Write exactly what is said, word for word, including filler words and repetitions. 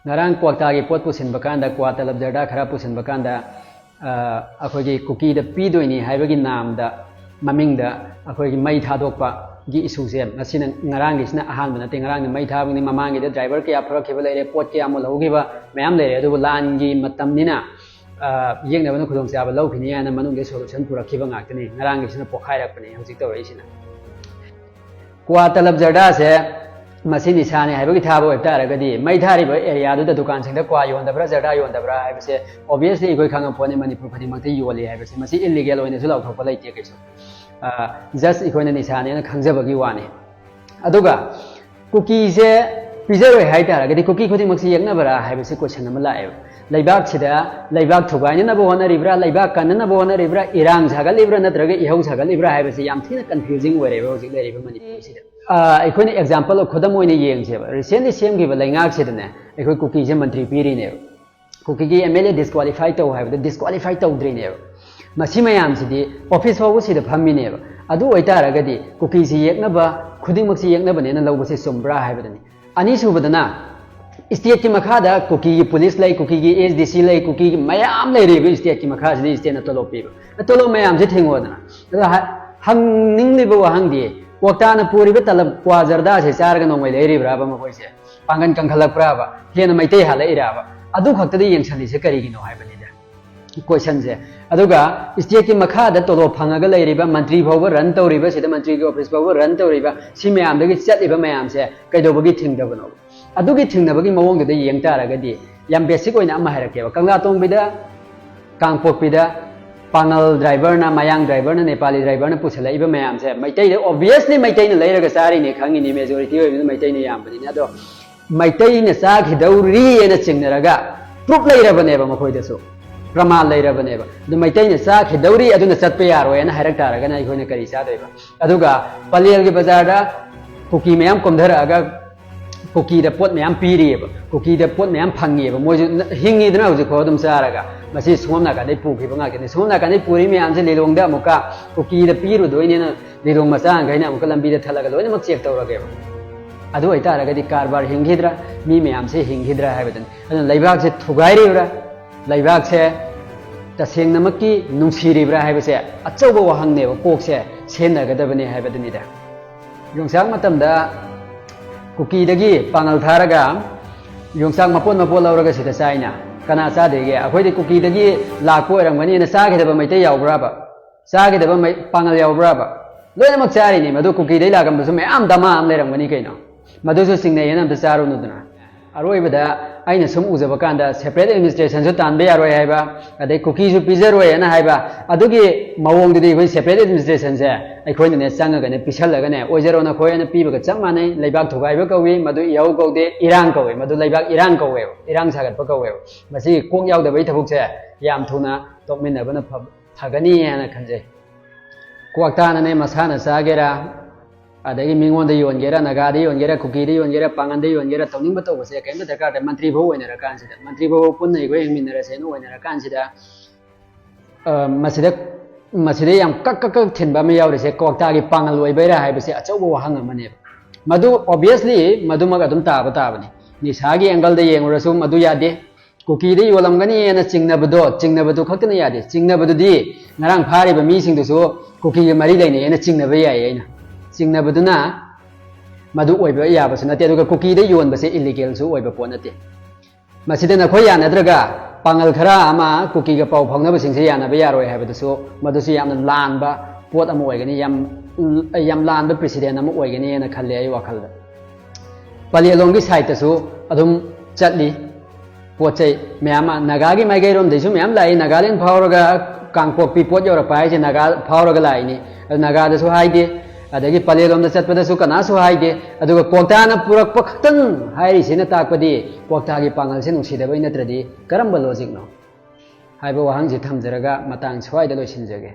ꯉꯔꯥꯡ ꯀ꯭ꯋꯥꯛꯇꯥꯒꯤ ꯄꯣꯠ ꯄꯨꯁꯤꯟꯕ ꯀꯥꯟꯗ, ꯀ꯭ꯋꯥ ꯇꯂꯕ ꯖꯔꯗꯥ ꯈꯔ ꯄꯨꯁꯤꯟꯕ ꯀꯥꯟꯗ, ꯑ, ꯑꯩꯈꯣꯏꯒꯤ ꯀꯨꯀꯤꯗ ꯄꯤꯗꯣꯏꯅꯤ ꯍꯥꯏꯕꯒꯤ ꯅꯥꯝꯗ, ꯃꯃꯤꯡꯗ ꯑꯩꯈꯣꯏꯒꯤ ꯃꯩ ꯊꯥꯗꯣꯛꯄꯒꯤ ꯏꯁꯨꯁꯦ, ꯃꯁꯤꯅ, ꯉꯔꯥꯡꯒꯤꯁꯤꯅ ꯑꯍꯥꯟꯕ ꯅꯠꯇꯦ, ꯉꯔꯥꯡꯗꯤ ꯃꯩ ꯊꯥꯕꯒꯤꯅꯤ, ꯃꯃꯥꯡꯒꯤꯗ ꯗ꯭ꯔꯥꯏꯚꯔ ꯀꯌꯥ ꯐꯨꯔꯛꯈꯤꯕ ꯂꯩꯔꯦ, ꯄꯣꯠ ꯀꯌꯥ ꯃꯨꯜꯍꯧꯈꯤꯕ ꯃꯌꯥꯝ ꯂꯩꯔꯦ꯫ ꯑꯗꯨꯕꯨ ꯂꯥꯟꯒꯤ ꯃꯇꯝꯅꯤꯅ, ꯑ, ꯌꯦꯛꯅꯕꯅ ꯈꯨꯗꯣꯡꯆꯥꯕ ꯂꯧꯈꯤꯅꯤ ꯍꯥꯏꯅ ꯃꯅꯨꯡꯗ ꯁꯣꯂꯨꯁꯟ ꯄꯨꯔꯛꯈꯤꯕ ꯉꯥꯛꯇꯅꯤ꯫ ꯉꯔꯥꯡꯒꯤꯁꯤꯅ ꯄꯣꯛꯈꯥꯏꯔꯛꯄꯅꯤ ꯍꯧꯖꯤꯛ ꯇꯧꯔꯛꯏꯁꯤꯅ꯫ ꯀ꯭ꯋꯥ ꯇꯂꯕ ꯖꯔꯗꯥꯁꯦ ꯃꯁꯤ ꯅꯤꯁꯥꯅꯤ ꯍꯥꯏꯕꯒꯤ ꯊꯥꯕ ꯑꯣꯏꯕ ꯇꯥꯔꯒꯗꯤ, ꯃꯩ ꯊꯥꯔꯤꯕ ꯑꯦꯔꯤꯌꯥꯗꯨꯗ ꯗꯨꯀꯥꯟꯁꯤꯡꯗ ꯀ꯭ꯋꯥ ꯌꯣꯟꯗꯕ꯭ꯔꯥ, ꯖꯔꯗꯥ ꯌꯣꯟꯗꯕ꯭ꯔꯥ ꯍꯥꯏꯕꯁꯦ obviously ꯑꯩꯈꯣꯏ ꯈꯪꯉ ꯄꯣꯠꯅꯤ, ꯃꯅꯤꯄꯨꯔ ꯈꯨꯗꯤꯡꯃꯛꯇ ꯌꯣꯜꯂꯤ ꯍꯥꯏꯕꯁꯦ꯫ ꯃꯁꯤ ꯏꯜꯂꯤꯒꯦꯜ ꯑꯣꯏꯅꯁꯨ ꯂꯥꯎꯊꯣꯛꯄ ꯂꯩꯇꯦ ꯀꯩꯁꯨ꯫ ꯑ, just ꯑꯩꯈꯣꯏꯅ ꯅꯤꯁꯥꯅꯦꯅ ꯈꯪꯖꯕꯒꯤ ꯋꯥꯅꯤ꯫ ꯑꯗꯨꯒ ꯀꯨꯀꯤꯁꯦ ꯄꯤꯖꯔꯣꯏ ꯍꯥꯏ ꯇꯥꯔꯒꯗꯤ ꯀꯨꯀꯤ ꯈꯨꯗꯤꯡꯃꯛꯁꯦ ꯌꯦꯛꯅꯕ꯭ꯔꯥ ꯍꯥꯏꯕꯁꯤ question ꯑꯃ ꯂꯥꯛꯑꯦꯕ꯫ ꯂꯩꯕꯥꯛꯁꯤꯗ ꯂꯩꯕꯥꯛ ꯊꯨꯒꯥꯏꯅꯅꯕ ꯍꯣꯠꯅꯔꯤꯕ꯭ꯔꯥ, ꯂꯩꯕꯥꯛ ꯀꯟꯅꯅꯕ ꯍꯣꯠꯅꯔꯤꯕ꯭ꯔꯥ, ꯏꯔꯥꯡ ꯁꯥꯒꯠꯂꯤꯕ꯭ꯔꯥ ꯅꯠꯇ꯭ꯔꯒ ꯏꯍꯧ ꯁꯥꯒꯠꯂꯤꯕ꯭ꯔꯥ ꯍꯥꯏꯕꯁꯤ ꯌꯥꯝ ꯊꯤꯅ confusing ꯑꯣꯏꯔꯦꯕ ꯍꯧꯖꯤꯛ ꯂꯩꯔꯤꯕ ꯃꯅꯤꯄꯨꯔꯁꯤꯗ꯫ ꯑ, ꯑꯩꯈꯣꯏꯅ example, ꯈꯨꯗꯝ ꯑꯣꯏꯅ ꯌꯦꯡꯁꯦꯕ, recently ꯁꯦꯝꯈꯤꯕ ꯂꯩꯉꯥꯛꯁꯤꯗꯅꯦ ꯑꯩꯈꯣꯏ ꯀꯨꯀꯤꯁꯦ ꯃꯟꯇ꯭ꯔꯤ ꯄꯤꯔꯤꯅꯦꯕ꯫ ꯀꯨꯀꯤꯒꯤ MLA disqualify ꯇꯧ ꯍꯥꯏꯕꯗ disqualify ꯇꯧꯗ꯭ꯔꯤꯅꯦꯕ꯫ ꯃꯁꯤ ꯃꯌꯥꯝꯁꯤꯗꯤ office ꯐꯥꯎꯕ ꯁꯤꯗ ꯐꯝꯃꯤꯅꯦꯕ꯫ ꯑꯗꯨ ꯑꯣꯏꯇꯥꯔꯒꯗꯤ ꯀꯨꯀꯤꯁꯤ ꯌꯦꯛꯅꯕ, ꯈꯨꯗꯤꯡꯃꯛꯁꯤ ꯌꯦꯛꯅꯕꯅꯦꯅ ꯂꯧꯕꯁꯤ ꯆꯨꯝꯕ꯭ꯔꯥ ꯍꯥꯏꯕꯗꯨꯅꯤ꯫ ꯑꯅꯤꯁꯨꯕꯗꯅ, stateꯀꯤ ꯃꯈꯥꯗ ꯀꯨꯀꯤꯒꯤ police ꯂꯩ, ꯀꯨꯀꯤꯒꯤ ASDC ꯂꯩ, ꯀꯨꯀꯤꯒꯤ ꯃꯌꯥꯝ ꯂꯩꯔꯤꯕ stateꯀꯤ ꯃꯈꯥꯁꯤꯗ stateꯅ ꯇꯣꯂꯣꯞ ꯄꯤꯕ꯫ ꯇꯣꯂꯣꯞ ꯃꯌꯥꯝꯁꯦ ꯊꯤꯡꯉꯣꯗꯅ꯫ ꯑꯗꯣ ꯍ-, ꯍꯪꯅꯤꯡꯂꯤꯕ ꯋꯥꯍꯪꯗꯤ, ꯀ꯭ꯋꯥꯛꯇꯥꯅ ꯄꯨꯔꯤꯕ ꯇꯂꯕ ꯀ꯭ꯋꯥ ꯖꯔꯗꯥꯁꯦ ꯆꯥꯔꯒ ꯅꯣꯡꯃꯩ ꯂꯩꯔꯤꯕ꯭ꯔꯥꯕ ꯃꯈꯣꯏꯁꯦ? ꯄꯥꯡꯒꯜ ꯀꯟꯈꯠꯂꯛꯄ꯭ꯔꯥꯕ? ꯍꯦꯟꯅ ꯃꯩꯇꯩ ꯍꯥꯜꯂꯛꯏꯔꯕ? ꯑꯗꯨ ꯈꯛꯇꯗ ꯌꯦꯡꯁꯜꯂꯤꯁꯦ ꯀꯔꯤꯒꯤꯅꯣ ꯍꯥꯏꯕꯅꯤꯗ questionꯁꯦ꯫ ꯑꯗꯨꯒ stateꯀꯤ ꯃꯈꯥꯗ ꯇꯣꯂꯣꯞ ꯐꯪꯉꯒ ꯂꯩꯔꯤꯕ ꯃꯟꯇ꯭ꯔꯤ ꯐꯥꯎꯕ run ꯇꯧꯔꯤꯕ, ꯁꯤꯗ ꯃꯟꯇ꯭ꯔꯤꯒꯤ office ꯐꯥꯎꯕ run ꯇꯧꯔꯤꯕ, ꯁꯤ ꯃꯌꯥꯝꯗꯒꯤ ꯆꯠꯂꯤꯕ ꯃꯌꯥꯝꯁꯦ ꯀꯩꯗꯧꯕꯒꯤ ꯊꯤꯡꯗꯕꯅꯣ? ꯑꯗꯨꯒꯤ ꯊꯤꯡꯅꯕꯒꯤ ꯃꯑꯣꯡꯗꯨꯗ ꯌꯦꯡ ꯇꯥꯔꯒꯗꯤ, ꯌꯥꯝ basic ꯑꯣꯏꯅ ꯑꯃ ꯍꯥꯏꯔꯛꯀꯦꯕ꯫ ꯀꯪꯂꯥꯇꯣꯡꯕꯤꯗ, ꯀꯥꯡꯄꯣꯛꯄꯤꯗ ꯄꯥꯉꯜ driverꯅ, ꯃꯌꯥꯡ driverꯅ, ꯅꯦꯄꯥꯂꯤ driverꯅ ꯄꯨꯁꯜꯂꯛꯏꯕ ꯃꯌꯥꯝꯁꯦ ꯃꯩꯇꯩꯗ, obviously ꯃꯩꯇꯩꯅ ꯂꯩꯔꯒ ꯆꯥꯔꯤꯅꯦ ꯈꯪꯉꯤꯅꯦ, majority ꯑꯣꯏꯕꯅꯤꯅ ꯃꯩꯇꯩꯅ ꯌꯥꯝꯕꯅꯤꯅ꯫ ꯑꯗꯣ ꯃꯩꯇꯩꯅ ꯆꯥꯈꯤꯗꯧꯔꯤꯑꯅ ꯆꯤꯡꯅꯔꯒ proof ꯂꯩꯔꯕꯅꯦꯕ ꯃꯈꯣꯏꯗꯁꯨ, ꯄ꯭ꯔꯃꯥꯟ ꯂꯩꯔꯕꯅꯦꯕ꯫ ꯑꯗꯨ ꯃꯩꯇꯩꯅ ꯆꯥꯈꯤꯗꯧꯔꯤ, ꯑꯗꯨꯅ ꯆꯠꯄ ꯌꯥꯔꯣꯏꯅ ꯍꯥꯏꯔꯛ ꯇꯥꯔꯒꯅ ꯑꯩꯈꯣꯏꯅ ꯀꯔꯤ ꯆꯥꯗꯣꯏꯕ? ꯑꯗꯨꯒ ꯄꯂꯦꯜꯒꯤ ꯕꯖꯥꯔꯗ ꯀꯨꯀꯤ ꯃꯌꯥꯝ ꯀꯨꯝꯊꯔꯛꯑꯒ ꯀꯨꯀꯤꯗ ꯄꯣꯠ ꯃꯌꯥꯝ ꯄꯤꯔꯤꯑꯕ, ꯀꯨꯀꯤꯗ ꯄꯣꯠ ꯃꯌꯥꯝ ꯐꯪꯉꯤꯑꯕ, ꯃꯣꯏꯁꯨ ꯅ-, ꯍꯤꯡꯉꯤꯗꯅ ꯍꯧꯖꯤꯛꯐꯥꯎ ꯑꯗꯨꯝ ꯆꯥꯔꯒ꯫ ꯃꯁꯤ ꯁꯣꯝ ꯅꯥꯀꯟꯗꯩ ꯄꯨꯈꯤꯕ ꯉꯥꯛꯇꯅꯤ꯫ ꯁꯣꯝ ꯅꯥꯀꯟꯗꯩ ꯄꯨꯔꯤ ꯃꯌꯥꯝꯁꯦ ꯂꯤꯂꯣꯡꯗ ꯑꯃꯨꯛꯀ ꯀꯨꯀꯤꯗ ꯄꯤꯔꯨꯗꯣꯏꯅꯦꯅ ꯂꯤꯂꯣꯡ ꯃꯆꯥꯈꯩꯅ ꯑꯃꯨꯛꯀ ꯂꯝꯕꯤꯗ ꯊꯠꯂꯒ ꯂꯣꯏꯅꯃꯛ check ꯇꯧꯔꯒꯦꯕ꯫ ꯑꯗꯨ ꯑꯣꯏꯇꯥꯔꯒꯗꯤ ꯀꯔꯕꯥꯔ ꯍꯤꯡꯈꯤꯗ꯭ꯔꯥ, ꯃꯤ ꯃꯌꯥꯝꯁꯦ ꯍꯤꯡꯈꯤꯗ꯭ꯔꯥ ꯍꯥꯏꯕꯗꯨꯅꯤ꯫ ꯑꯗꯨꯅ ꯂꯩꯕꯥꯛꯁꯦ ꯊꯨꯒꯥꯏꯔꯤꯕ꯭ꯔꯥ, ꯂꯩꯕꯥꯛꯁꯦ ꯇꯁꯦꯡꯅꯃꯛꯀꯤ ꯅꯨꯡꯁꯤꯔꯤꯕ꯭ꯔꯥ ꯍꯥꯏꯕꯁꯦ ꯑꯆꯧꯕ ꯋꯥꯍꯪꯅꯦꯕ, ꯀꯣꯛꯁꯦ ꯁꯦꯟꯅꯒꯗꯕꯅꯦ ꯍꯥꯏꯕꯗꯨꯅꯤꯗ꯫ ꯌꯣꯡꯆꯥꯛ ꯃꯇꯝꯗ ꯀꯨꯀꯤꯗꯒꯤ ꯄꯥꯉꯜ ꯊꯥꯔꯒ ꯌꯣꯡꯆꯥꯛ ꯃꯄꯣꯠ ꯃꯄꯣꯠ ꯂꯧꯔꯒ ꯁꯤꯗ ꯆꯥꯏꯅ꯫ ꯀꯅꯥ ꯆꯥꯗꯦꯒꯦ? ꯑꯩꯈꯣꯏꯗꯤ ꯀꯨꯀꯤꯗꯒꯤ ꯂꯥꯛꯄ ꯑꯣꯏꯔꯝꯒꯅꯤꯅ ꯆꯥꯈꯤꯗꯕ ꯃꯩꯇꯩ ꯌꯥꯎꯕ꯭ꯔꯥꯕ? ꯆꯥꯈꯤꯗꯕ ꯃꯩ-, ꯄꯥꯉꯜ ꯌꯥꯎꯕ꯭ꯔꯥꯕ? ꯂꯣꯏꯅꯃꯛ ꯆꯥꯔꯤꯅꯤ꯫ ꯃꯗꯨ ꯀꯨꯀꯤꯗꯩ ꯂꯥꯛꯂꯝꯕꯁꯨ ꯃꯌꯥꯝ ꯗꯃꯥ ꯑꯃ ꯂꯩꯔꯝꯒꯅꯤ ꯀꯩꯅꯣ꯫ ꯃꯗꯨꯁꯨ ꯆꯤꯡꯅꯩꯌꯦꯅ ꯑꯝꯇ ꯆꯥꯔꯨꯅꯨꯗꯅ꯫ ꯑꯔꯣꯏꯕꯗ ꯑꯩꯅ ꯁꯨꯝ ꯎꯖꯕ ꯀꯥꯟꯗ separate administrationꯁꯨ ꯇꯥꯟꯕ ꯌꯥꯔꯣꯏ ꯍꯥꯏꯕ, ꯑꯗꯩ ꯀꯨꯀꯤꯁꯨ ꯄꯤꯖꯔꯣꯏꯅ ꯍꯥꯏꯕ, ꯑꯗꯨꯒꯤ ꯃꯑꯣꯡꯗꯨꯗꯤ ꯑꯩꯈꯣꯏ separate administrationꯁꯦ ꯑꯩꯈꯣꯏꯅꯅꯦ ꯆꯪꯉꯒꯅꯦ ꯄꯤꯁꯜꯂꯒꯅꯦ, "ꯑꯣꯏꯖꯔꯣ ꯅꯈꯣꯏ" ꯑꯅ ꯄꯤꯕꯒ ꯆꯞ ꯃꯥꯟꯅꯩ꯫ ꯂꯩꯕꯥꯛ ꯊꯨꯒꯥꯏꯕ ꯀꯧꯏ, ꯃꯗꯨ ꯏꯍꯧ ꯀꯧꯗꯦ, ꯏꯔꯥꯡ ꯀꯧꯏ, ꯃꯗꯨ ꯂꯩꯕꯥꯛ ꯏꯔꯥꯡ ꯀꯧꯋꯦꯕ, ꯏꯔꯥꯡ ꯁꯥꯒꯠꯄ ꯀꯧꯋꯦꯕ꯫ ꯃꯁꯤꯒꯤ ꯀꯣꯛ ꯌꯥꯎꯗꯕꯒꯤ ꯊꯕꯛꯁꯦ ꯌꯥꯝ ꯊꯨꯅ ꯇꯣꯛꯃꯤꯟꯅꯕꯅ ꯐ-, ꯐꯒꯅꯤ ꯍꯥꯏꯅ ꯈꯟꯖꯩ꯫ ꯀ꯭ꯋꯥꯛꯇꯥꯅꯅꯦ ꯃꯁꯥꯅ ꯆꯥꯒꯦꯔꯥ, ꯑꯗꯒꯤ ꯃꯤꯉꯣꯟꯗ ꯌꯣꯟꯒꯦꯔꯥ, ꯅꯥꯒꯥꯗ ꯌꯣꯟꯒꯦꯔꯥ, ꯀꯨꯀꯤꯗ ꯌꯣꯟꯒꯦꯔꯥ, ꯄꯥꯉꯟꯗ ꯌꯣꯟꯒꯦꯔꯥ, ꯇꯧꯅꯤꯡꯕ ꯇꯧꯕꯁꯦ ꯀꯔꯤꯝꯇ ꯗꯔꯀꯥꯔ ꯇꯥꯗꯦ꯫ ꯃꯟꯇ꯭ꯔꯤ ꯐꯥꯎ ꯑꯣꯏꯅꯔꯀꯥꯟꯁꯤꯗ, ꯃꯟꯇ꯭ꯔꯤ ꯐꯥꯎ ꯄꯨꯟꯅ ꯑꯩꯈꯣꯏ ꯍꯤꯡꯃꯤꯟꯅꯔꯁꯦꯅ ꯑꯣꯏꯅꯔꯀꯥꯟꯁꯤꯗ, ꯑ, ꯃꯁꯤꯗ, ꯃꯁꯤꯗ ꯌꯥꯝ ꯀꯛ ꯀꯛ ꯀꯛ ꯊꯤꯟꯕ ꯑꯃ ꯌꯥꯎꯔꯤꯁꯦ ꯀ꯭ꯋꯥꯛꯇꯥꯒꯤ ꯄꯥꯉꯜ ꯑꯣꯏꯕꯩꯔꯥ ꯍꯥꯏꯕꯁꯦ ꯑꯆꯧꯕ ꯋꯥꯍꯪ ꯑꯃꯅꯦꯕ꯫ ꯃꯗꯨ obviously ꯃꯗꯨꯃꯛ ꯑꯗꯨꯝ ꯇꯥꯕ ꯇꯥꯕꯅꯤ꯫ ꯅꯤꯁꯥꯒꯤ angle ꯗ ꯌꯦꯡꯉꯨꯔꯁꯨ ꯃꯗꯨ ꯌꯥꯗꯦ꯫ ꯀꯨꯀꯤꯗ ꯌꯣꯜꯂꯝꯒꯅꯤꯅ ꯆꯤꯡꯅꯕꯗꯣ, ꯆꯤꯡꯅꯕꯗꯨ ꯈꯛꯇꯅ ꯌꯥꯗꯦ꯫ ꯆꯤꯡꯅꯕꯗꯨꯗꯤ ꯉꯔꯥꯡ ꯐꯥꯔꯤꯕ ꯃꯤꯁꯤꯡꯗꯨꯁꯨ ꯀꯨꯀꯤꯒ ꯃꯔꯤ ꯂꯩꯅꯩꯅ ꯆꯤꯡꯅꯕ ꯌꯥꯏꯌꯦ ꯑꯩꯅ꯫ ꯆꯤꯡꯅꯕꯗꯨꯅ ꯃꯗꯨ ꯑꯣꯏꯕ ꯌꯥꯕꯁꯨ ꯅꯠꯇꯦ, ꯑꯗꯨꯒ ꯀꯨꯀꯤꯗ ꯌꯣꯟꯕꯁꯦ illegal ꯁꯨ ꯑꯣꯏꯕ ꯄꯣꯠ ꯅꯠꯇꯦ꯫ ꯃꯁꯤꯗ ꯅꯈꯣꯏ ꯌꯥꯅꯗ꯭ꯔꯒ ꯄꯥꯉꯜ ꯈꯔ ꯑꯃ ꯀꯨꯀꯤꯒ ꯄꯥꯎ ꯐꯥꯎꯅꯕꯁꯤꯡꯁꯦ ꯌꯥꯅꯕ ꯌꯥꯔꯣꯏ ꯍꯥꯏꯕꯗꯨꯁꯨ, ꯃꯗꯨꯁꯨ ꯌꯥꯝꯅ ꯂꯥꯟꯕ ꯄꯣꯠ ꯑꯃ ꯑꯣꯏꯒꯅꯤ, ꯌꯥꯝ, ꯌꯥꯝ ꯂꯥꯟꯕ precedent ꯑꯃ ꯑꯣꯏꯒꯅꯤꯅ ꯈꯜꯂꯦ ꯑꯩ ꯋꯥꯈꯜꯗ꯫ ꯄꯂꯦꯜꯂꯣꯝꯒꯤ side ꯇꯁꯨ ꯑꯗꯨꯝ ꯆꯠꯂꯤ ꯄꯣꯠ ꯆꯩ ꯃꯌꯥꯝ ꯑꯃ꯫ ꯅꯥꯒꯥꯒꯤ ꯃꯥꯏꯀꯩꯔꯣꯝꯗꯩꯁꯨ ꯃꯌꯥꯝ ꯂꯥꯛꯏ꯫ ꯅꯥꯒꯥꯂꯦꯟ ꯐꯥꯎꯔꯒ ꯀꯥꯡꯄꯣꯛꯄꯤ ꯄꯣꯠ ꯌꯧꯔꯛꯄ ꯍꯥꯏꯁꯦ ꯅꯥꯒꯥ ꯐꯥꯎꯔꯒ ꯂꯥꯛꯏꯅꯤ꯫ ꯑꯗꯨ ꯅꯥꯒꯥꯗꯁꯨ ꯍꯥꯏꯗꯦ, ꯑꯗꯒꯤ ꯄꯂꯦꯜꯂꯣꯝꯗ ꯆꯠꯄꯗꯁꯨ ꯀꯅꯥꯁꯨ ꯍꯥꯏꯗꯦ꯫ ꯑꯗꯨꯒ ꯀ꯭ꯋꯥꯛꯇꯥꯅ ꯄꯨꯔꯛꯄ ꯈꯛꯇꯪ ꯍꯥꯏꯔꯤꯁꯤꯅ ꯇꯥꯛꯄꯗꯤ ꯀ꯭ꯋꯥꯛꯇꯥꯒꯤ ꯄꯥꯉꯜꯁꯦ ꯅꯨꯡꯁꯤꯗꯕꯩ ꯅꯠꯇ꯭ꯔꯗꯤ ꯀꯔꯝꯕ logic ꯅꯣ? ꯍꯥꯏꯕ ꯋꯥꯍꯪꯁꯤ ꯊꯝꯖꯔꯒ ꯃꯇꯥꯡ ꯁ꯭ꯋꯥꯏꯗ ꯂꯣꯏꯁꯤꯟꯖꯒꯦ꯫